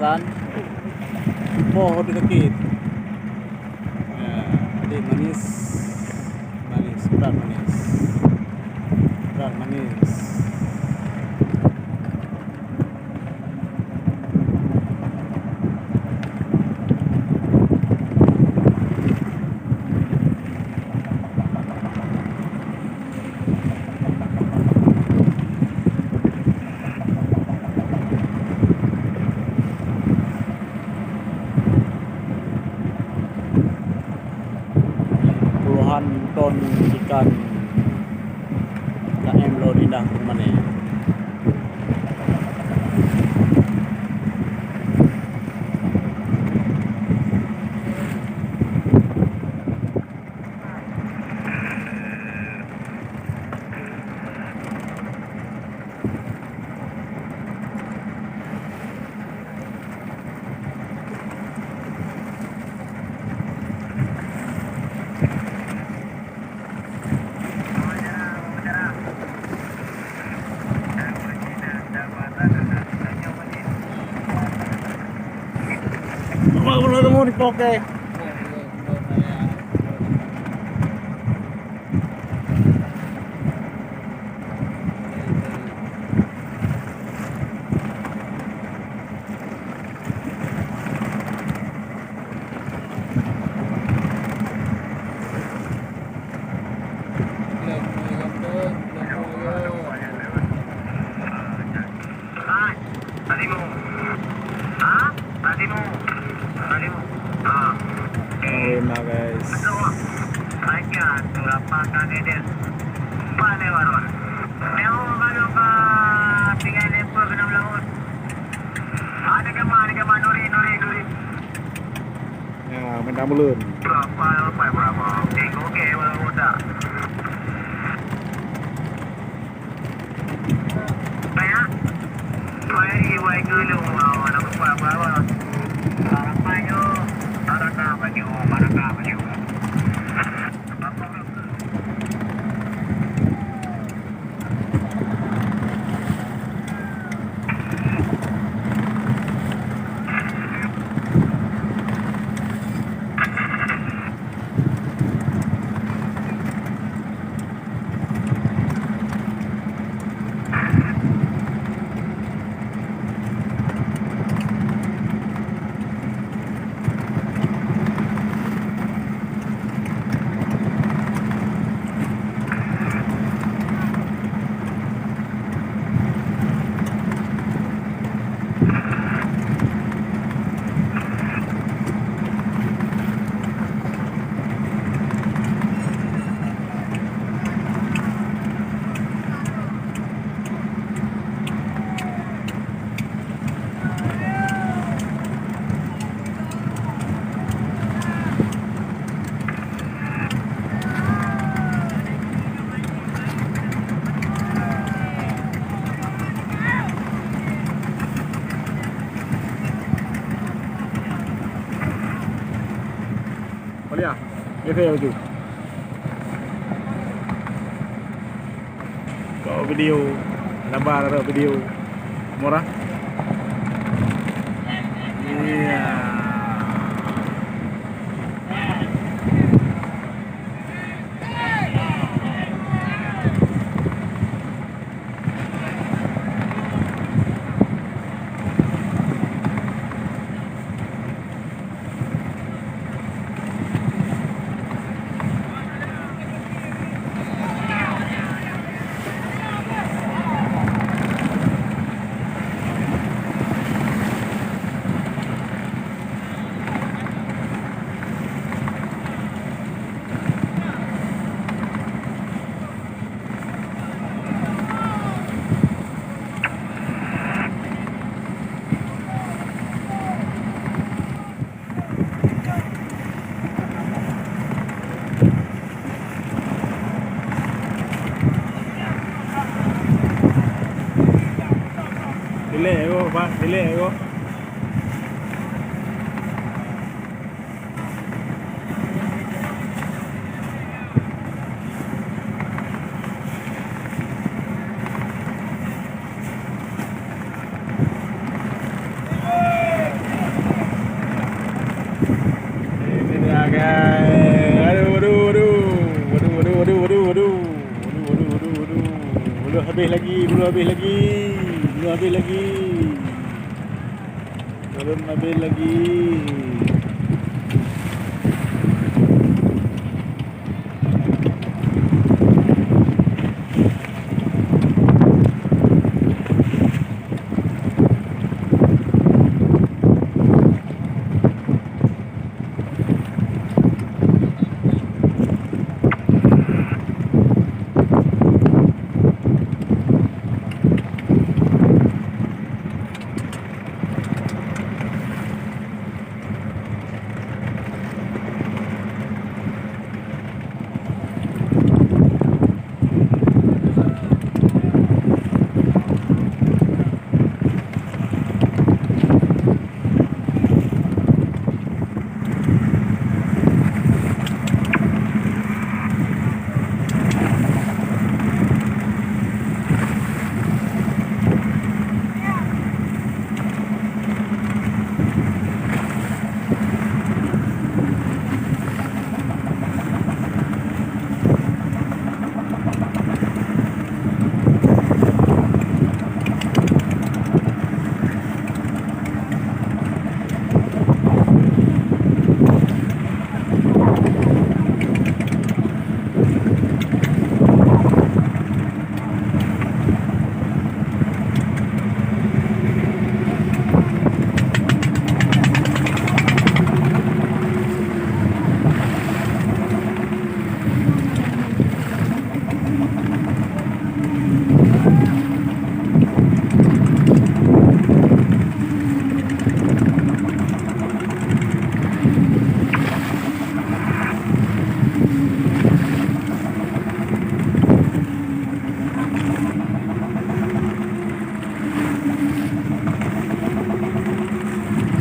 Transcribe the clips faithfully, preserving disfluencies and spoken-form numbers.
Tan, boh di kaki. Ya, jadi manis. Manis, berat manis. Berat manis. Puluhan ton ikan K M Lôn Indah Purmané. Hai, tadi mu. Ha? Tadi mu. Tadi mu. Ha. Oh, enak, guys. Betul. Raja tu apa kan dia? Pandai warung. Nyawa kalau ka tinggal lepas kena melaut. Ada jamaah, ada jamaah, nuri, nuri, nuri. Ya, main tamulun. Berapa, berapa, berapa? Okey, okey, berapa tak? Boleh ah? Boleh, boleh. Kau video, sabar, ada video. Murah. Iya. Rilek ko, Pak, rilek ko. Habéh lagi, belum habéh lagi. Belum habéh lagi. Belum habéh lagi.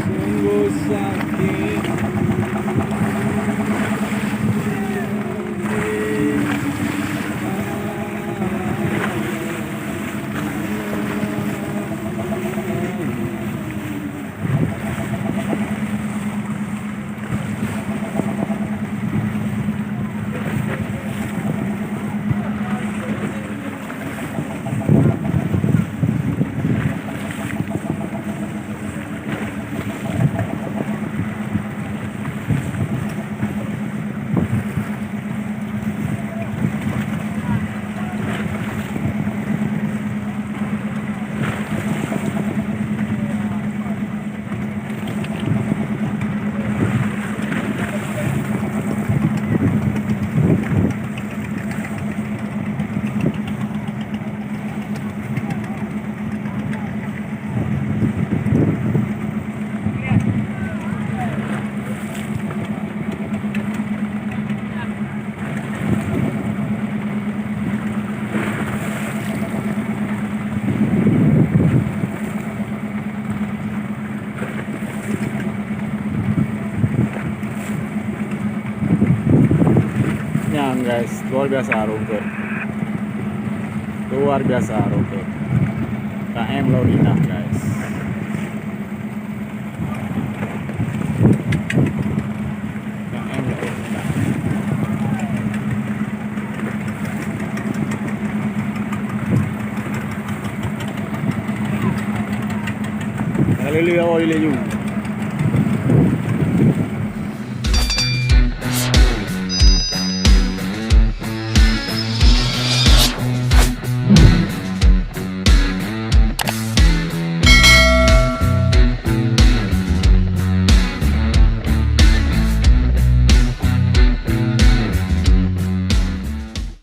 Sungguh sakit. Nyan, guys, luar biasa rungkeut. Luar biasa rungkeut. K M Laut Indah, guys. K M Laut Indah. Ka lheueh-lheueh awai laju.